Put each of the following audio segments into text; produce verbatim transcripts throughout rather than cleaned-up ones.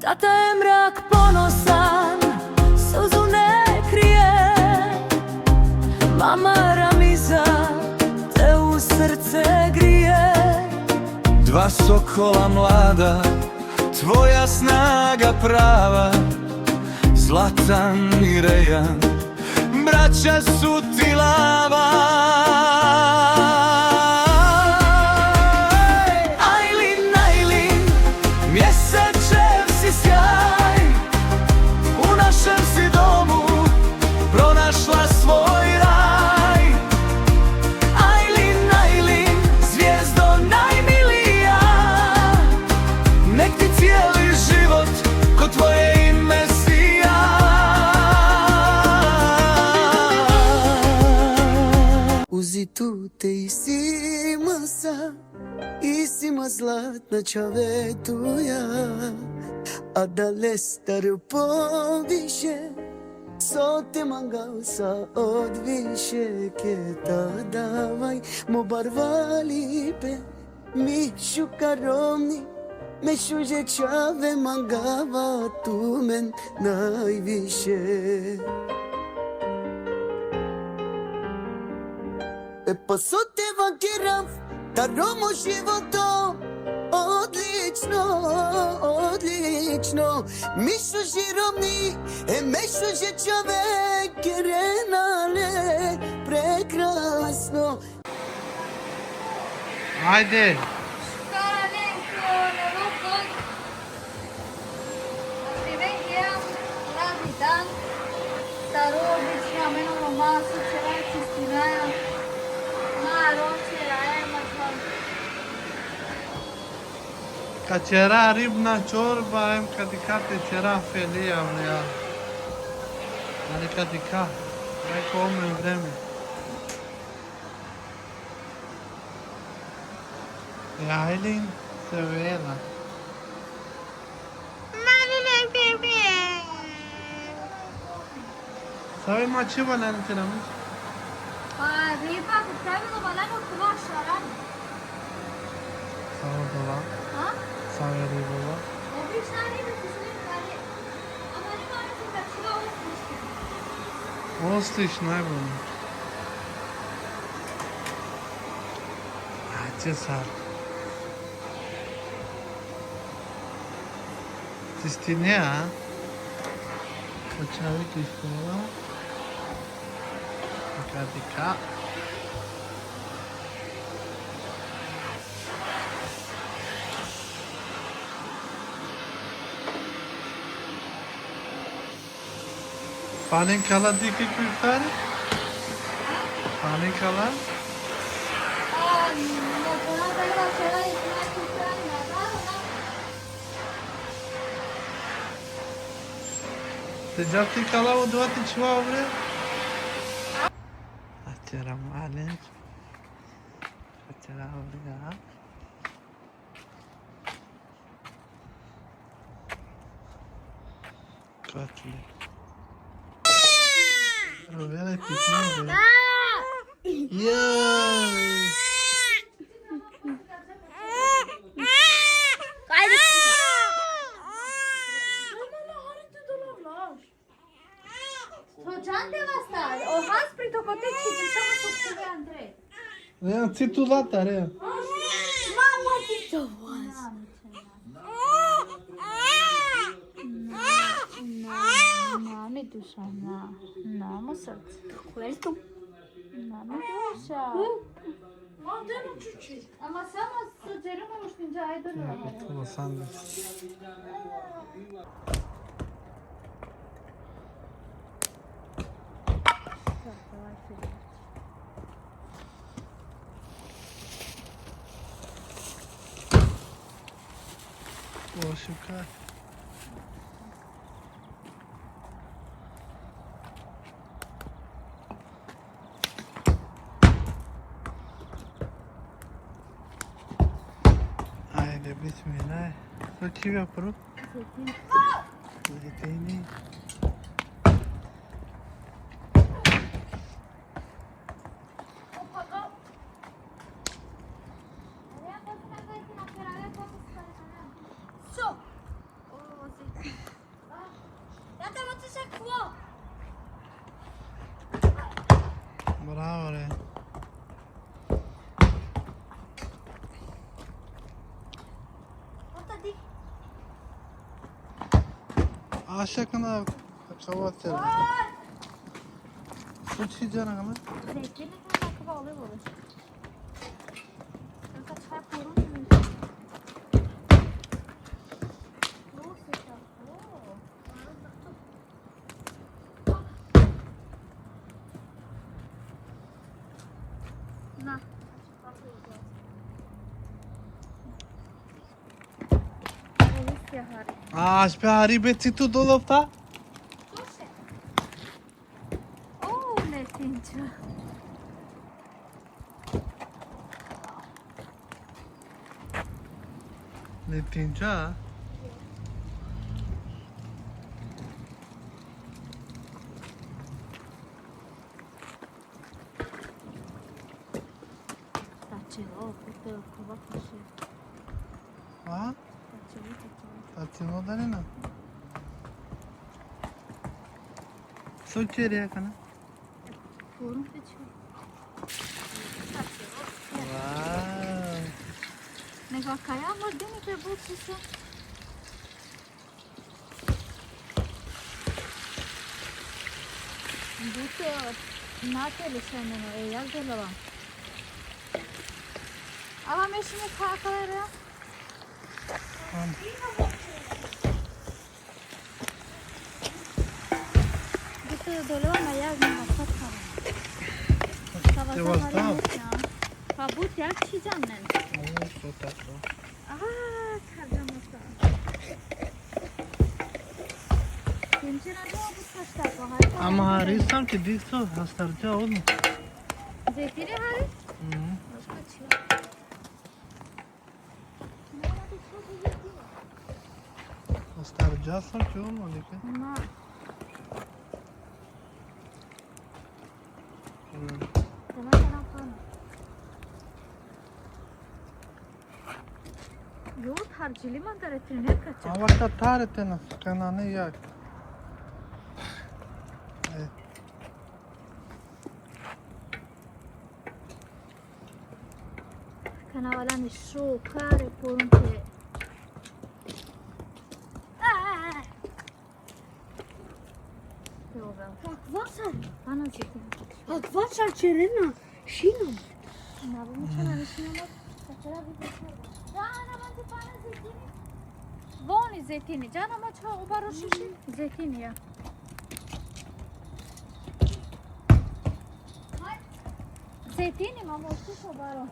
Tata je mrak ponosan, suzu ne krije. Mama Ramiza te u srce grije. Dva sokola mlada, tvoja snaga prava. Zlatan i Rejan, braća su ti lava. Ajlin, Ajlin, mjesečev si sjaj, u našem si domu pronašla svoj raj. Ajlin, Ajlin, zvijezdo najmilija, nek ti cijeli život ko tvoje ime sija. Uzi tute isi masa, isi ma zlatna čhave tuja, adalestar poviše, so te mangav sa odviše, keta davaj mo barvalipe. Mi šukar romni, me šuže čhave mangava tumen najviše. E pa so te vakerav, taro mo životo odlično, odlično. Mi šuži romni, e me šuže čhave kerena le prekrasno. Ajde. Šukar alen ko nevo kod. Amen imam radni dan. Taro obično, amen o maso ćera, čistinaja. Ma roče, aja, ma čhava. Ka ćera ribna čorba, em ka dikha te ćera felija, ja. Ali ka dikha. Neko omen vreme. E Ajlin se vela. Save mači valjani te namuš? Pa riba, bi trebalo valjani kova šarani. Savo dola? A? Save riba? Obična riba, ki su riba, ali, ama riba, ali ti kačila ostiš. Ostiš najbolje. Ače sar. Čistine, a? Počali ki škola. Dikha, dikha. Palen kala dikhi ki iftari? Palen kala? Te džav ti kala, o dova ti čuva, bre. Ačera malen. Ačera, bre, a? Katli. Rovela e pitno, bre. Jaj. Ajde. To džan te vasta, o has pri to kote čhiti, samo so se andre. Re, ci tu lata, re. Mama ti to vas. Na, na, na, mi duša, na, na, mo srce. Kuel tu? Na, mi duša. Ma, de na čuči. Ama samo so džerimo uštinđa, ajde. Ja, pa to sande. O, šukar. Ajde, bismillah. So čhivja prvo? Zejtini. Zejtini. So? O, Bravo, re. Orta dik. Aşağı kana kavat ya. Vay! Suç hiç yana kana. Zeytin ne kadar akıllı olur. Kanka çay korumuyor. Ne olsun ya? Oo. Na. Rusya hari. Aa, aşpe hari beti tu dolapta. Oh, letinca. Letinca. Tačelo, kuto je kuva piše. A? Tačelo, tačelo. Tačelo da li na? So čere kana? Forum pe ču. Wow. Nego kaja mordini pe buci se. Bute nateli šajmeno, e, jak delova. Ava me šime kakala re. Bute delova ma jak me masat kala. Te vasta? Pa but jak čhiđam nen. O, so tako. Aha, karđa masa. Tenčera jo bu saçta ko, hari. Ama hari sam ti dikh so, hastarđa odma. Zeti re hari? Mhm. Başka çi. Hastarđa sam ti odma, dikh. Ma. Hmm. Tamam, tamam, tamam. Jo, tharđili mandar e trener kača. A vakta tare te na, kana ne jak. E. Kana vala ni šo kare porun te. A, a, a. Kakva sar? Ana zeti. Kakva sar čerena? Šina. Na bu muča na šina. Kačara bi. Džana ma tu pana zetini. Voni zetini. Džana ma čha ubaro šiši. Zetini ja. Zetini ma mo šiši ubaro.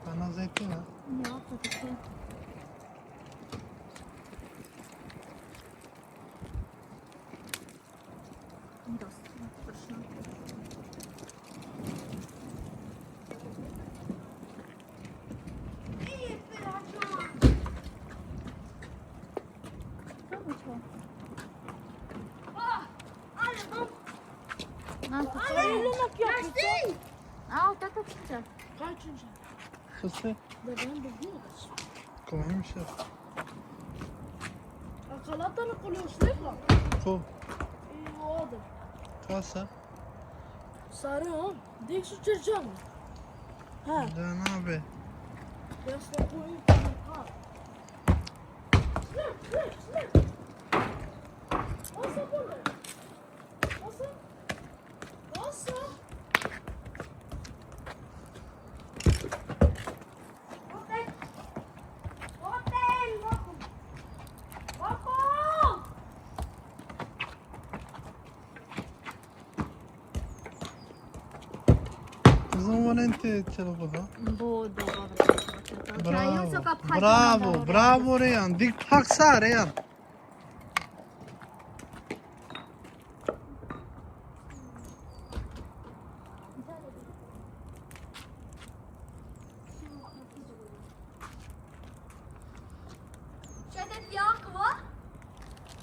Pana zeti na? Ja, pa tako. Dosta, točno. Samo to. Na, to. Aj, Luna, kaj ti? A, tata činča. Kaj činča? Sose? Da, ben de bilmiyorum. Koymuş ya. Akala tane kolo slika. Ko? I ovde. Kasa? Sare, ha? Dikh so čerđam. Ha. Da, na be. Ja sam kojim pa. Slep, slep, slep. Osa bole. Osa. Osa. Kızım, o ne te çelo bu ha? Bo, dobro. Bravo, bravo, bravo, Rejan. Dik paksa, Rejan.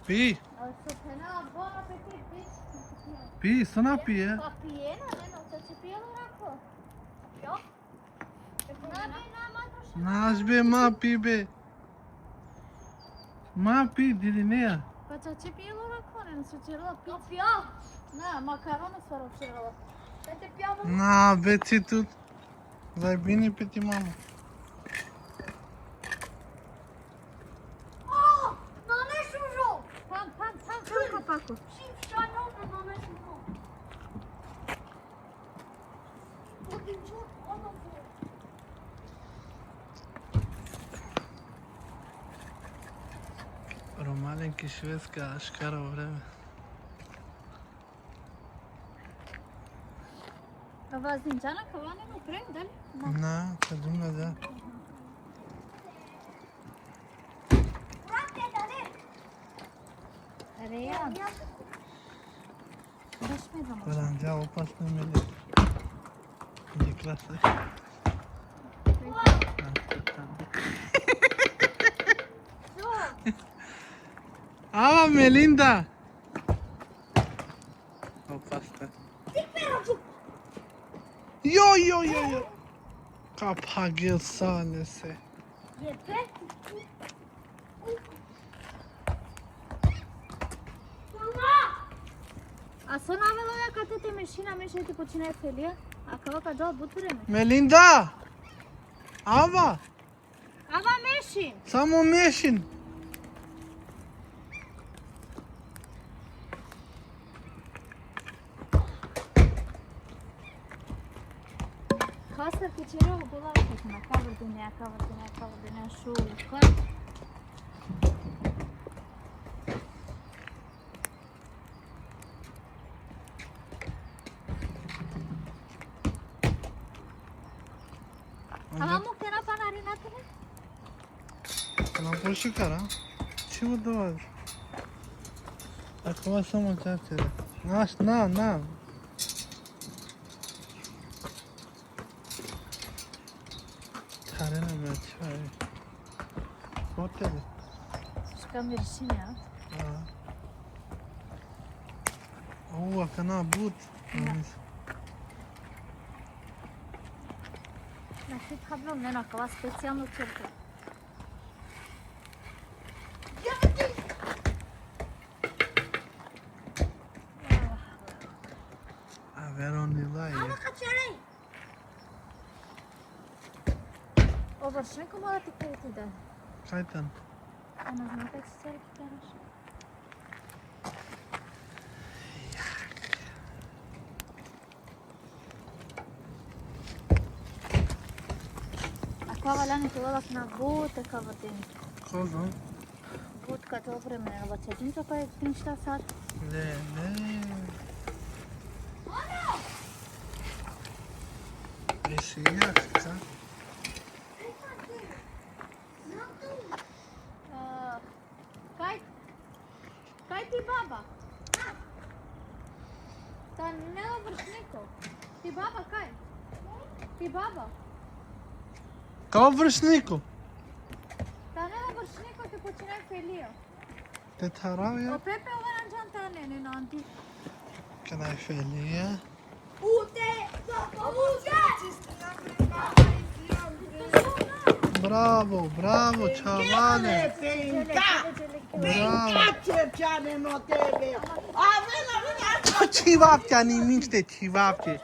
Pi. Pi, so na pije? Pa pije, na, ne, no, to će pije lako. Jo? Na, be, na, ma trošak. Naš be, ma pi be. Ma pi, didi, ne. Pa će, će pije lako, ne, so će lako pi. Pa pije. Na, makarona stvarno će lako. Te pije. Na, be, ti tu. Zajebini pe ti mama. O, nane šužo. Pam, pam, pam, pam, kapako. Šim, šajno, nane šužo. Romalen ki Švedska, škaro vreme. Ka vazinđana, ka vane mu pre, dali? Na. Na, ka džuna da. Areja. Baš me da može. Paranđa, opasno me le. Dikla se. Ava, Melinda. Opasno. Jo, jo, jo, jo. Ka phagel sa nese. Jepe. A so na avela ja kate te mešina, meša te počina e felija. A kava ka džal but vreme. Melinda! Ava! Ava mešin. Samo mešin. Hasta ke čero gola, na kavrdinea, kavrdinea, kavrdinea, šuka. Ama mu kena panari na tene? Na pošukar, a? Či mu dova? Ako samo čače. Naš, na, na. Tharena me ačha hai. Hotel. Ška miršine, a? Ha. Ova, kana but. Na. Našti thablo, ne, na, kava specijalno čerka. A veron ni lai. Ama ka čere. O vršniko mora ti kriti da. Kaj tan? Ana zna kaj će se reći danas. Akava valjani te ovel na but e kavrdini. Ko zna? But ka džal vreme, ne, vaćadin to pa je trin štar sat. Ne, ne. Isi jahka. A, kaj, kaj ti baba? Tane o vršniko. Ti baba kaj? Ti baba? Kao vršniko? Tane o vršniko te počinaj felija. Te tharao ja? O Pepe, ova naranđan tane, ne, nanti. Kana e felija? Ute, ute. Bravo, bravo, čhavale. Bravo. Čhivavke, ani nište, čhivavke.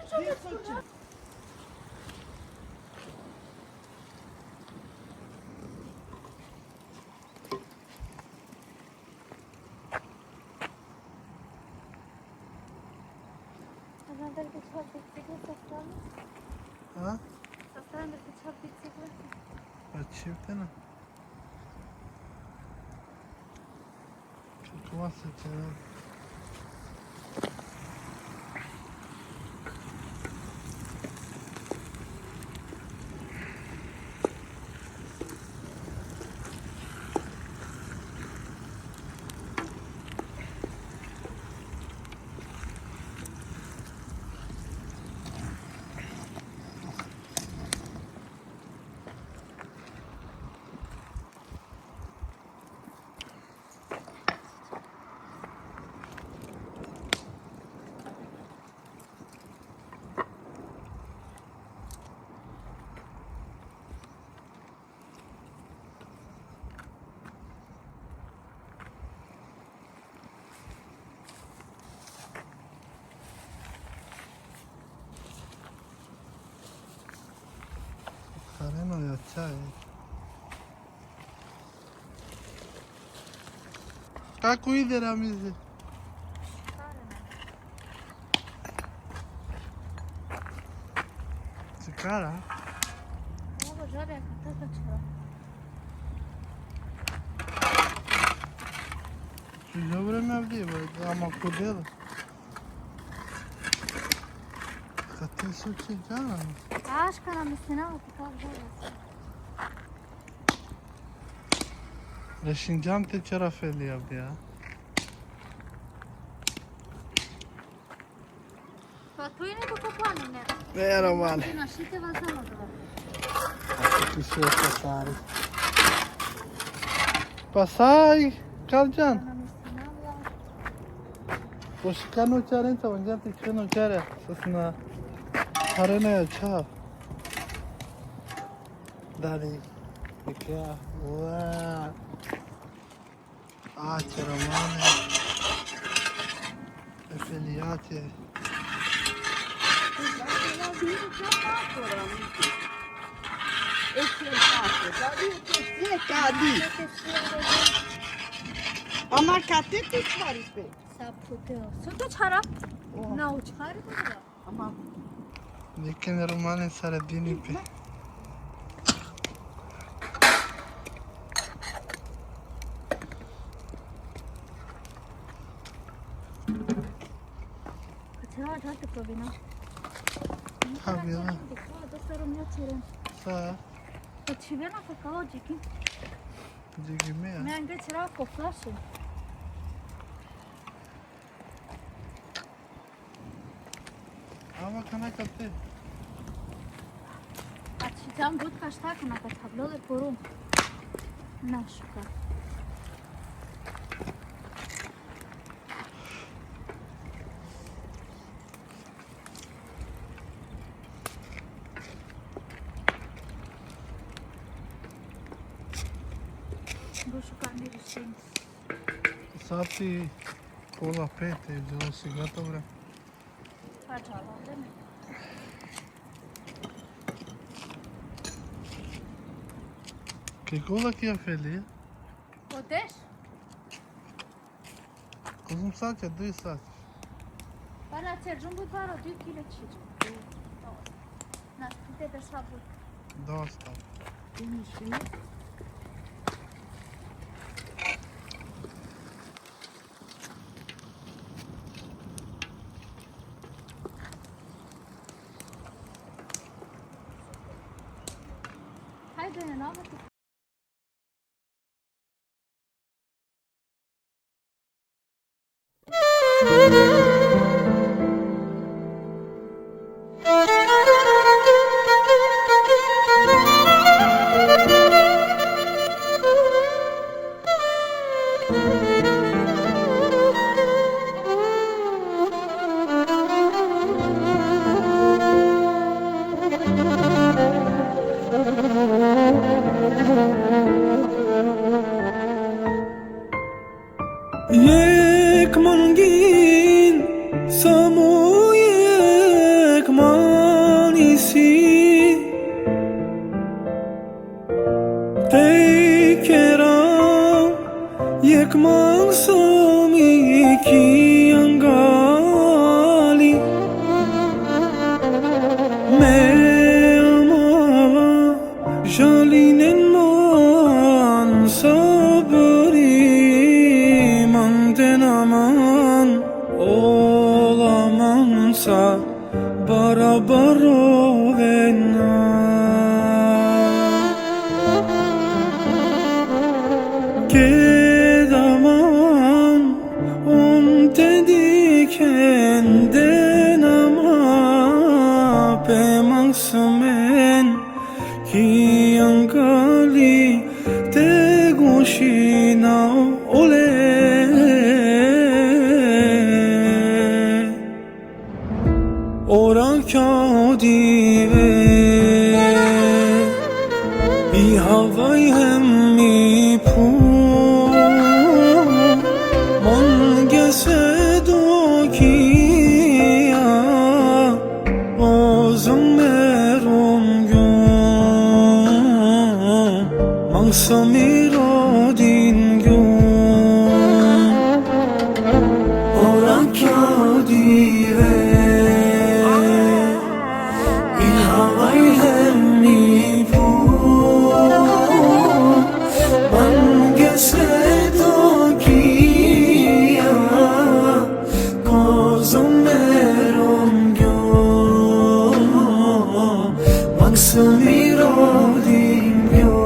Aha, dali te čhivavke, sa strana? A? Sa strana dali te čhivavke. Pa čhivte na. Kako se čhivavke? Ča je? Kako ide, Ramize? Cikara? Ovo žarja, kako to čuva? Dobro me avdi, ama kudela. Kate so čigara? Aška na mislinava ti kak žarja. Rešinđam te čera feli avdi, a? Pa tu ine ko planu, ne? Ne, Romane. Ti našite vazalo da. Ako ti se pasari. Pasaj, kalđan. Po šikano čarenca, on džan ti čeno čare, sasna harena ja ča. Dali, ikja, ua. Ače, Romane. Efenijate. Ama kate te čhari pe? Sa pute. So te čhara? O. Na, o čhari pe. Ama. Dikhen, Romane, sare dini pe. Ačhara, ačhara te probina. Tabi, da. Dikha, da saro mja čeren. Sa? Pa čhivena ka kao džiki. Džiki me, a? Me ange čhara ko flaše. Ama kana kapte. Ači, tam but kašta kana ka tablo le porum. Na šuka. Bu šuka mi rešim. Sati pola pet, e, dželo si gata, bre. Pa džala, bre, ne. Ke kola ki afeli? Po deš? Kozom sati, duj sati. Pa na čerđum but baro, duj kile čhiđum. Dosta. Na, pite da sa but. Dosta. Hajde, ne, nama. Jekh mangin, samo jekh man isi. Te kera jekh man so mi ki angali. Me amava žalinen man, sabri man dena man, ola man sa barabar ovena. Keda man on te dikhen, dena man pe man so men ki angali te gušina ole. Ora kjadive, i havaj hem i phu, mange se do kija, o zom me rum gjon. Samiro dingyo, ora kya dive, il havai hem mi pu, mange se to kiya, kozom merom gyo, mang samiro dingyo.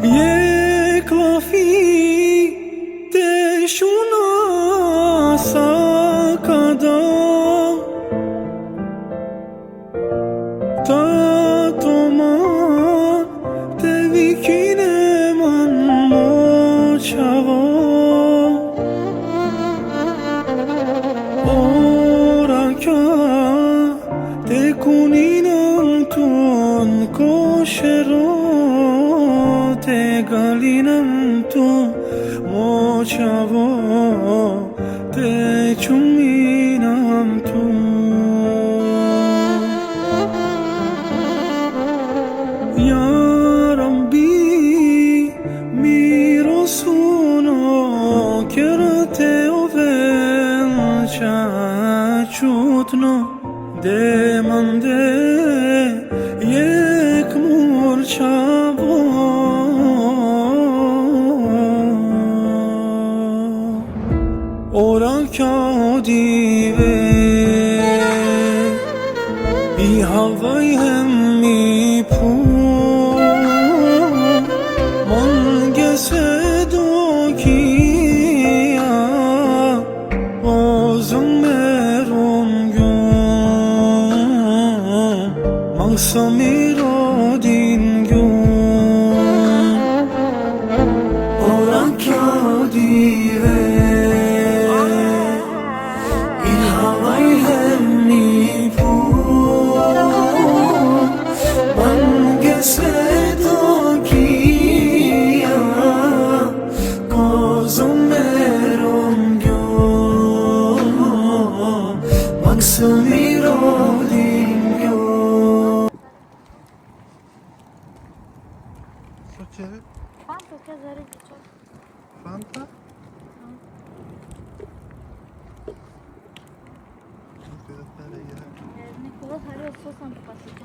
Yek lafi te shuna sa kada, ta toma te vikine man mo chavo. Ora kya te kuninam tun koshero, te galinam tun mo chavo, te chuminam tun. Ya Rabbi, miro suno kerte oven chachutno, de mande yek mur chavo. Ora kya dive, i havai hem mi pu, mange se do kiya, ozum merum gyo, mang samiro dingyo. Ora kya dive, i havai hem mi pu, mange se to kiya, kozom merom gyo, mang samiro dingyo. Socheri? Quanto che zare dicho? Fanta? Eh, Nicola Hario so santo pasito.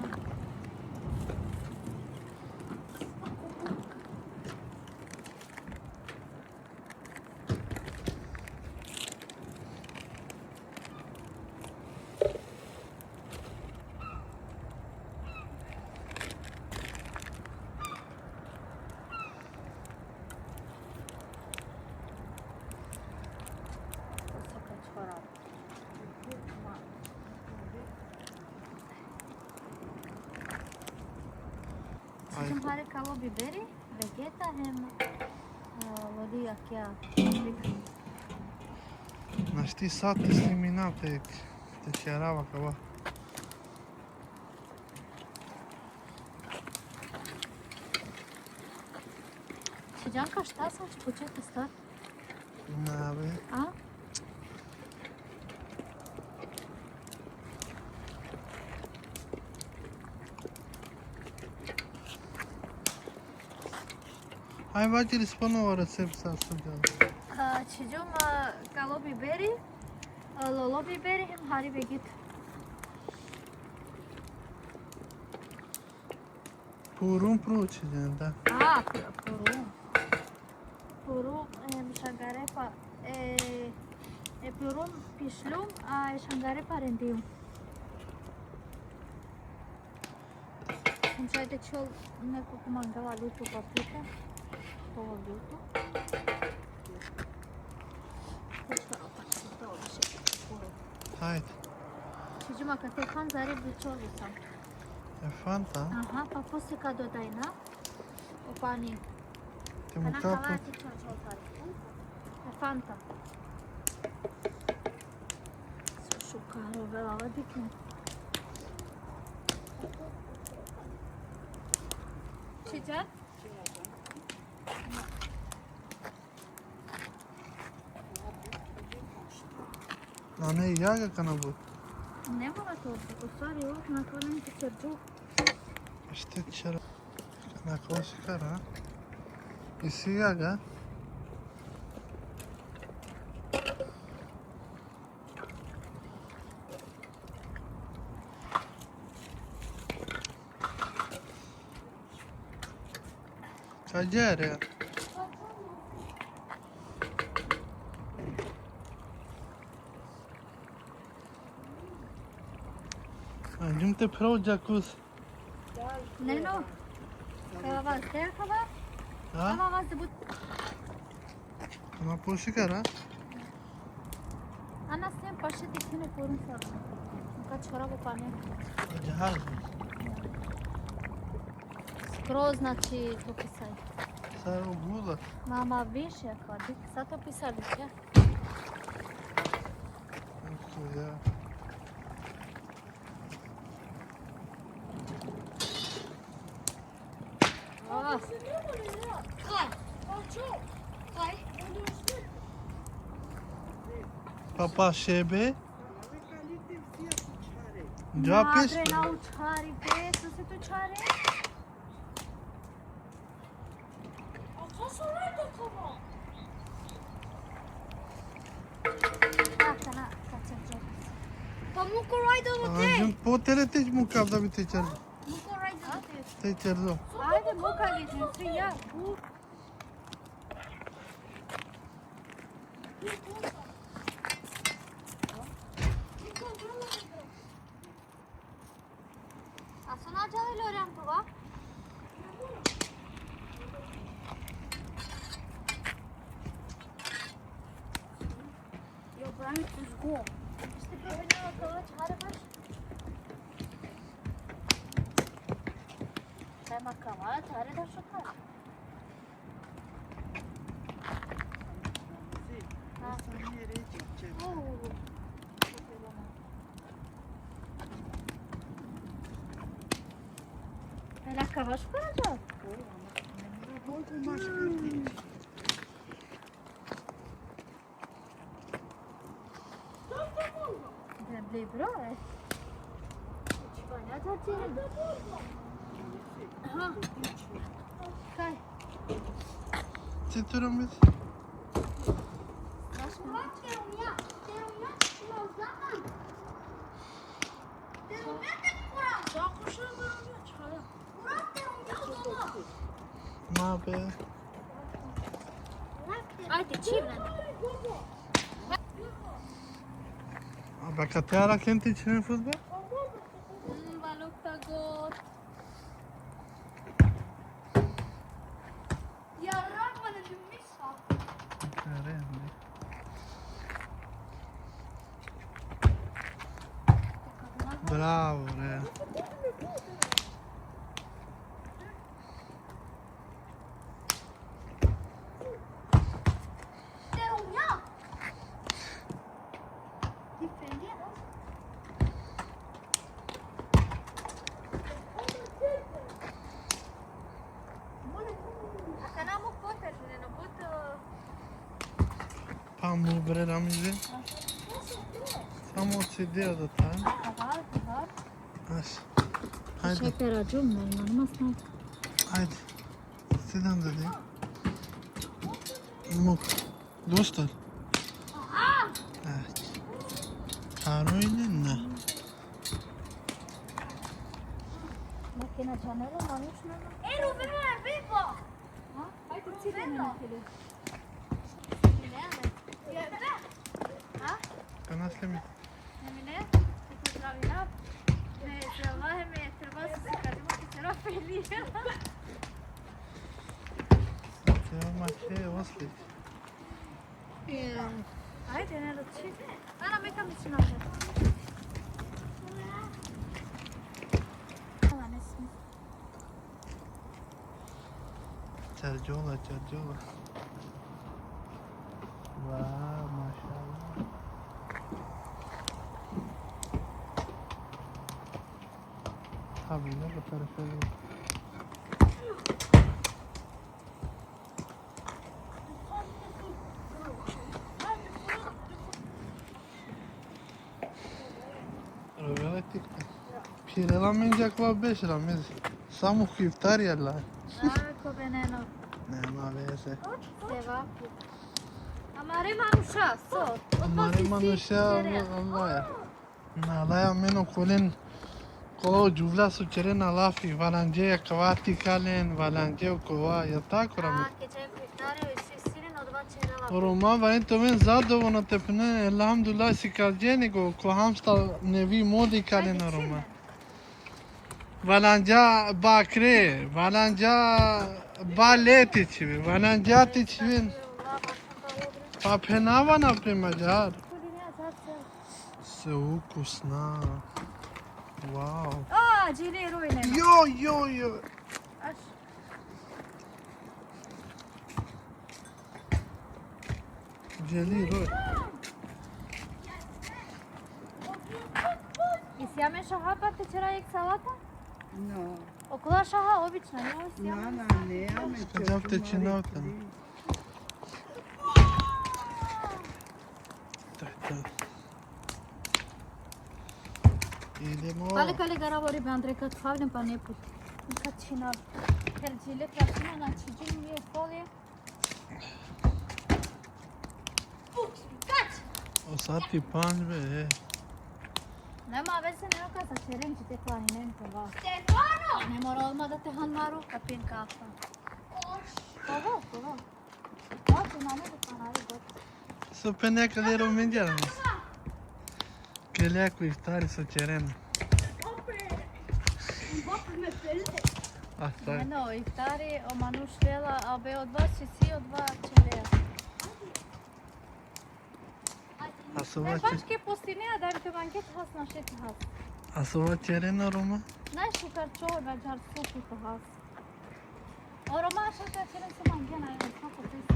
Ai. Tumhare kalo biberi, vegeta hem, eh, lodi akija. Našti sat te snimina te, te čarava kava. Čhiđan ka štas, ač počet star. Na be. A? Aj, vaćeri ponovo recept sa suđan. A, čhiđum, a, kalo biberi, a, lolo biberi hem hari vegeta. Purun pruči dženda. A, pu-, purun. Purun, em, šangare pa, e, e, purun pišljum, a e šangare pa rendijum. Em, šaj te čol neko ko mangava lutu paprika. Ovo ljuto. Košta, pa će to više skoro. Hajde. Čiđima kad te kam zare bičovi sam. E Fanta? Aha, pa poslije kad dodaj na, o pani. Te mu Kana kapo. Kava ti čačo par. E Fanta. Su šukaro, vela, ova dikne. Čiđa? Na ne, jaga kana but. Ne mora to, u stvari, uvijek naklonim ti čerđu. Šte čer. Na kosi kara. Isi jaga. Čađere. Anđum te pro džakus. Neno. Kava vas, te kava? Ha? Kava vas da but. Ama pošikara. Ana sen paše dikhine kurun sar. Ka chora bo pane. Džahaz. Skroz, znači, to pisaj. Sa u gula. Mama više, kao dik, sad to pisali će. Ja. Oh. Papa šebe. Madre, Džapis. Na učhari, pe, so se tu čhare? Ah, kana, kače, kače. Pa muko right over there. Anđum potere te mukav da bi te čer. Muko right over there. Te čer do. Ajde, muka li, svi ja. A so na džali Lorian tu, va? Jo, brani tu zgo. Iste problema kava čhare baš. Kaj ma kava čhare da šukar. Ha. Au. Ela kava šukar da? Ble, bro, e. Čipanja da ti. Aha. Kaj? Ti tu romis? Ma be. Ajde, čivna. A baka te ara kenti činen futbol? Mm, balok ta god. Ja, Rahman, e misa. Are, ne. Bravo, re. Pamuk bre, Ramize. Samo C D da ta. Aš. Hajde. Šeker acım, ben inanmazsın. Hajde. Sedam dedi. Muk. Dostlar. Evet. Taro ile ne? Makina canero, manuš ne. Ero, vemo, vivo. Ha? Ajde, ti da ne makele. Ha? Kana slemi. Nemine, ti pozdravina. Me zela, me treba se kadimo ti tera feli. Te maše oslić. Ajde, ne da čini. Ana, me kam ići na. Ama ne smije. Čarđola, čarđola. Wow, mašallah. Abi, ne kadar şey. Rovela tik. Pirela menđa kova beš, Ramizi. Samo ku iftari, Allah. Ako beneno. Nema veze. Sevap. Amare manuša, so. Amare manuša, Allah. Na, Allah, amen okolen. Kola o džuvlja so ćerena lafi, valanđe akava te ikalen, valanđe okova, jel tako, Ramizi? A, ke ćen ku iftari, o isi sinin odova ćerela. O Roma, valjani te oven zadovoljno, te phenen, elhamdulillah, sikalđe, nego ko hamsta nevi modi ikalen, o Roma. Valanđa bakre, valanđa bale te čhive, valanđa te čhive. Pa phenava na pe mađar. Se ukusna. Wow. A, džili rujne. Jo, jo, jo. Aš. Dželi roj. Isi amen šaha pa te ćera jek salata? No. Okola šaha obična, ne, isi Na, amen. Na, ne, amen Kad te činavte. Taj, taj. Idemo. Kale, kale, gara vori be andre, kad havlem pa ne put. Kad činav. Her džile prašina, na čidžim je folje. Put, kač! O sati panč be, e. Nema veze, ne oka sa ćeren či te planinen kova. Stefano! Ne mora odmah da te han maru, kapin kafa. Koš. Kova, kova. Kova, te mane da panari god. So pe nekale Romenđa. Kelea ku iftari so ćeren. A, taj. Eno, iftari, o manuš lela, a be odva si, si odva ćelea. A so Ne, va baš ke postinea, da im te manget has, našti has. A so va ćerena, Roma? Najšukar čorba, džar supu to has. O Roma, šukar ćeren so mangena, evo, kako te si.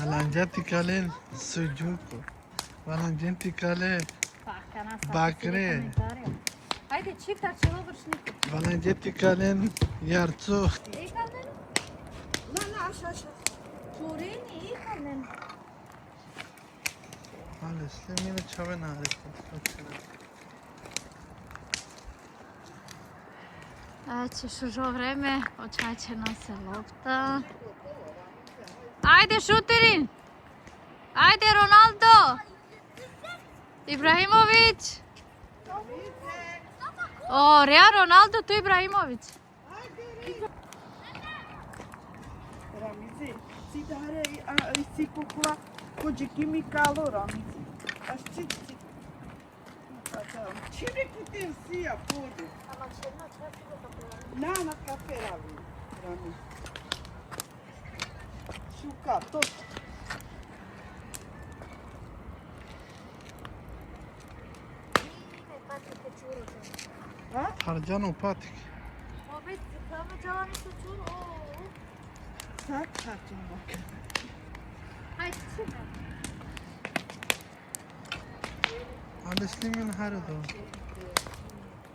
Valanđa te ikalen suđuko. Valanđen te ikale. Pa, kana sa Bakre. Komentarija. Ajde, čiftar ćelo vršniku. Valanđe te ikalen jarco. Ikalen? Na, na, aša, aša. Čurini, ikalen. Ale, sle mine čave na, rekao. Znači, šužo vreme, očače nam se lopta. Ajde, šutirin! Ajde, Ronaldo! Ibrahimović! O, Rea Ronaldo, tu Ibrahimović. Ramizi, si dare, a, si kukla, ko džikimi kalo, Ramizi. Aš si, si. Čime ki te si, a pode. Na, na, kafe, Rami, Rami. Šuka, to. Ha? Harđano patik. Opet, samo čala mi se čuro. Sad, sad ćemo. Hajde, čime? Ale slimin hare do.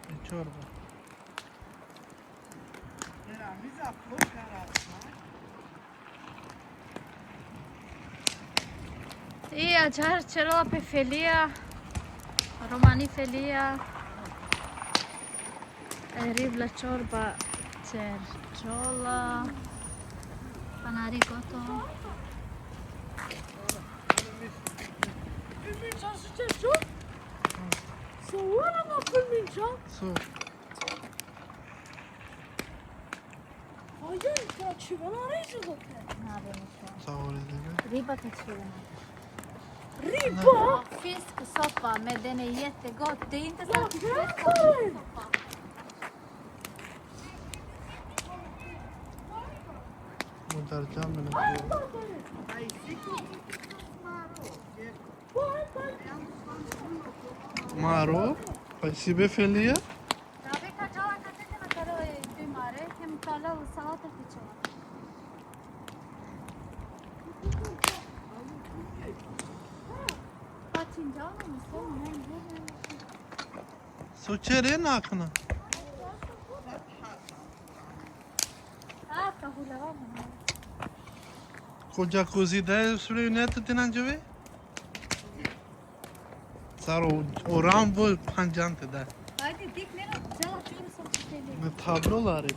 I čorba. Rami za pluka razna. I ađar ćerela pe felija, romani felija, e, ribla čorba, ćerđola, panari gotovo. Filmin čas ćerđo? So ora na filmin čas? So, Ajde, to čivela reći dok ne. Na, be, ništa. Sa ore dega. Riba te čivela. Riba? Fisk sopa, medenijete god, te inte sa Ja, fisk ja. sopa. Sarđa mene. Maro, pa si be felija? Tabe ka džala ka te na karo e te mare, hem kala u salata pičo. Pa činđalo mi se, ne, ne, ne. So čere nakna. A, ka hulava mene. Ko jacuzzi da, sure ne te te na jove? Sar o, o ram bol panjante da. Ajde, dik ne, džala čuru sam te. Me tablo lare.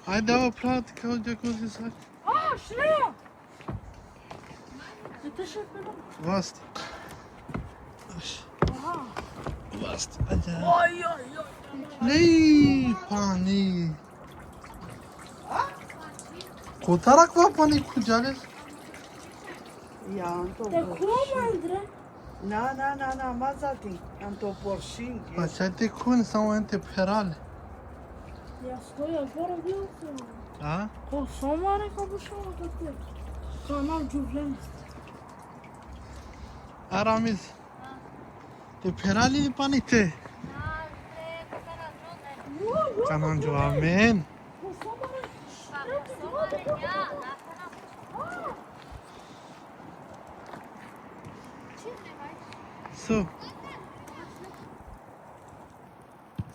Ajde, ava prati ka o jacuzzi sar. A, šleja! E te še pelo. Vast. Aha. Vast. Ajde. Oj, oj, oj. Lej, pani. Kotar akava pani khuđale? Ja, on to. Te ko mandre? Na, na, na, na, ma zati. An to poršingi. Pa čaj te khun, samo en te pherale. Ja, stoja gore, bio sam. A? Ko somare ka bušao te. Kanal džuvlen. A Ramiz. Te pherali pani te? Kanal džuvlen. Kanal džuvlen. So.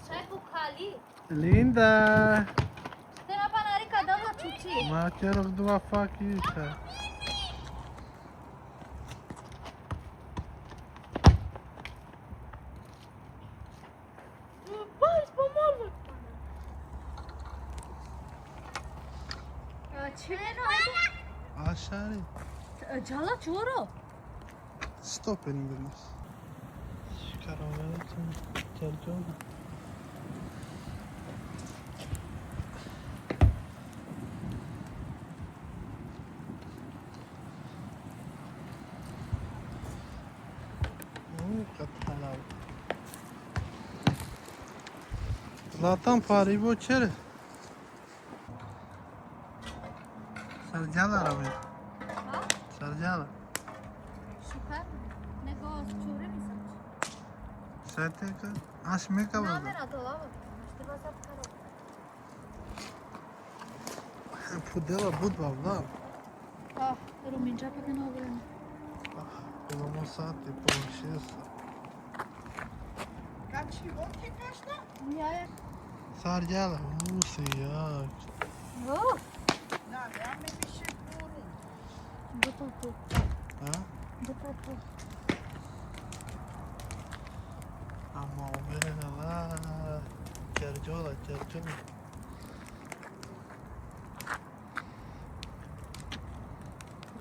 Šaj ko khali. Linda. Te na panari ka dava čuči. Ma kero dua fakisha. Baš pomalo. Čeno. Ašari. Džala čoro. Stop en biraz. Karavela tu, gel, gel. Zlatan, paribo čere. Sarđala, Rami. Ha? Sarđala. Šukar. Nego čure mi sam. Šaj te ka? Aš me ka. Na, vaza. Me na dolava. Što vas sad karo? Pudela budva, da. Ah, ruminča pa te na obrani. Ah, imamo sati, pola šest. Kači voti kašta? Ja, ja. Sarđala, u, si jak. Oh. Na, ja me više puru. Dupa tu. A? Dupa tu. Ama o mene na la. Čerđola, čerđola.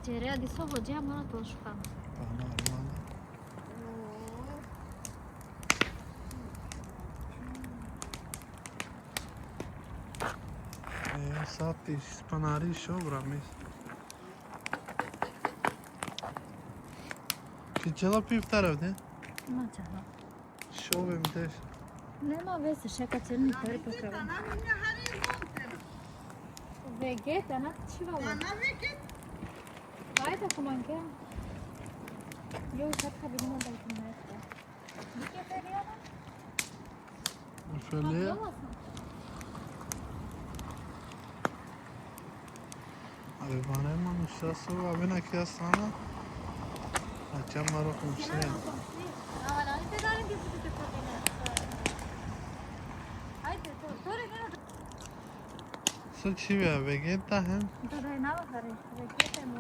Čere, adi so vođe, mora to šuka. Pa normalno. E, sad ti spanari šobra, mis. Ti čela pivtar avde? Ma čela. Šovem deš. Nema veze, šeka černi per pokrava. Vegeta, na ti čiva. Na, na vegeta. Ajde, ko mange. Jo, sad ka vidimo da ih ne. Dike ferijana? Felija. Abi, bana mano, šaso, abi na kja sana. A kja maro komšija. Ajde, to, to je. So čhivja, vegeta hem? Da, da, na vahare, vegeta hem.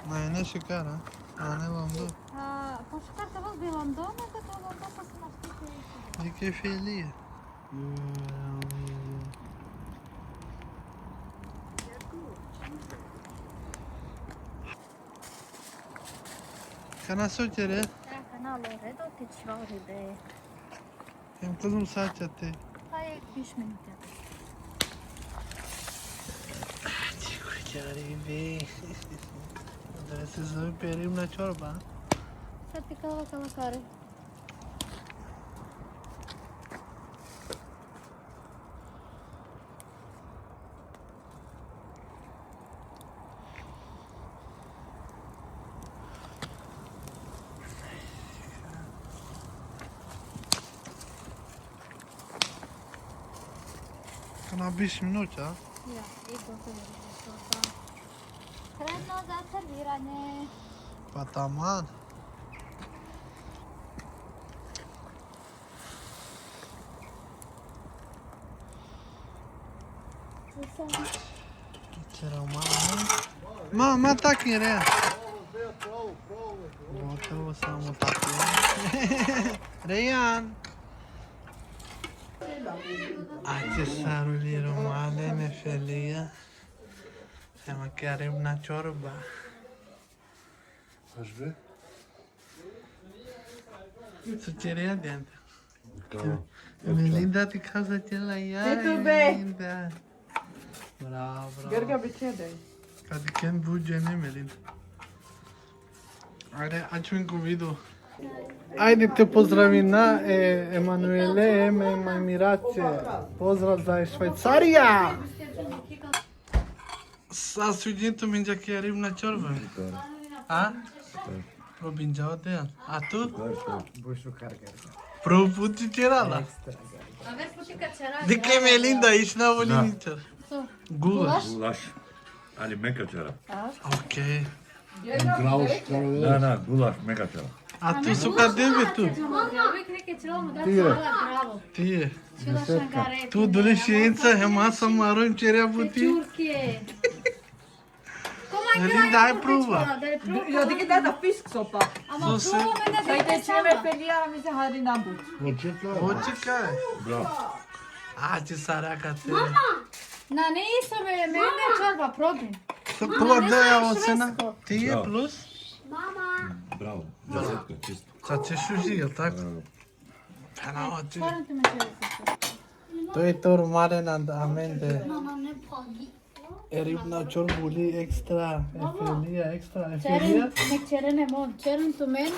Na, ne šikar, a? A, ne londo. A, po šikar te bol bilondo, ne, te bol londo, pa se našti. Dike felija. Kana so čere? Kana lo redo, ti čvari de. Em kuzum sača te. Pa ek biš minuta. Ti ko čari be. Da se zove perim na čorba. Sad ti kala kala kare. Na biš minuća, a? Ja, i gotovo je to. Spremno za serviranje. Pa taman. Ćera malo. Ma, ma, taki, Rejan. Gotovo, samo tako. Rejan. A će saruliro malene felija. Ema kjarim na čorba. Baš be? Sučere adjante. Kao. Melinda ti kaza tjela ja. Ti tu be. Melinda. Bravo, bravo. Grga bi će da je. Kad ken buđe ne, Melinda. Ajde, ačmin ko video. Ajde te pozdravina e Emanuele, em, em, Emirace. Pozdrav za Švajcarija. Sa sviđin tu minđa ki ribna čorba? A? Robinđa ote. A tu? Bušu kargar. Prvo puti ćerala. A ver puti kad će radi. Dike, Melinda, iš na voli Da. ničar. Gulaš. Gulaš. Ali meka čorba. Okej. Grauš, da, da, gulaš, meka čorba. A tu su kad debe tu? Mama, uvijek neke ćeramo da Ti je. Bravo. Ti je. Čila šangare. Tu doli šijenca, hema sa maron ćerja buti. Čurke. Melinda, aj pruba. Ja, dike da da fisk sopa. Ama Sose. Pruba me da Kaj te će me felija, mi se hari na buć. Oči kaj? Bravo. A će sara kad te. Na ne iso me, me ne čorba, probin. To prvo da ja ocena. Ti je Da. Plus. Bravo. Desetka, čisto. Sad ćeš uži, jel tako? Bravo. Pa na oči. Stvarno ti me će. To je to, romalen, amende. E ribna čorba uli ekstra, e felija ekstra, e felija. Čeren, nek čeren e mon, čeren tu men.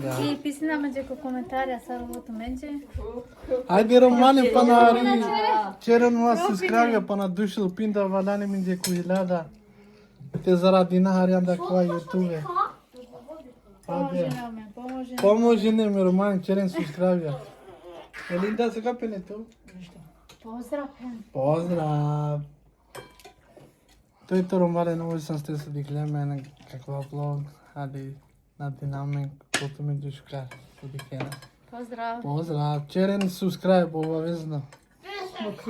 Da. I pisina me ko komentarja sar ovo tu menđe. Ajde, romalen, pana hari. Ćeren ma subscribe, pana dušil pinda, valjani minđe ko hiljada. Te zaradina hari anda ko YouTube. Ajde. Pomožine me, pomožine. Pomožine mi, romalen, ćeren subscribe. Melinda, se kapine tu? Pozdrav, pen. Pozdrav. To je to, romalen, ovo sam ste so dikhle men kakva vlog, ali nadinam me ko tumen duška so dikhena. Pozdrav. Pozdrav, ćeren subscribe obavezno.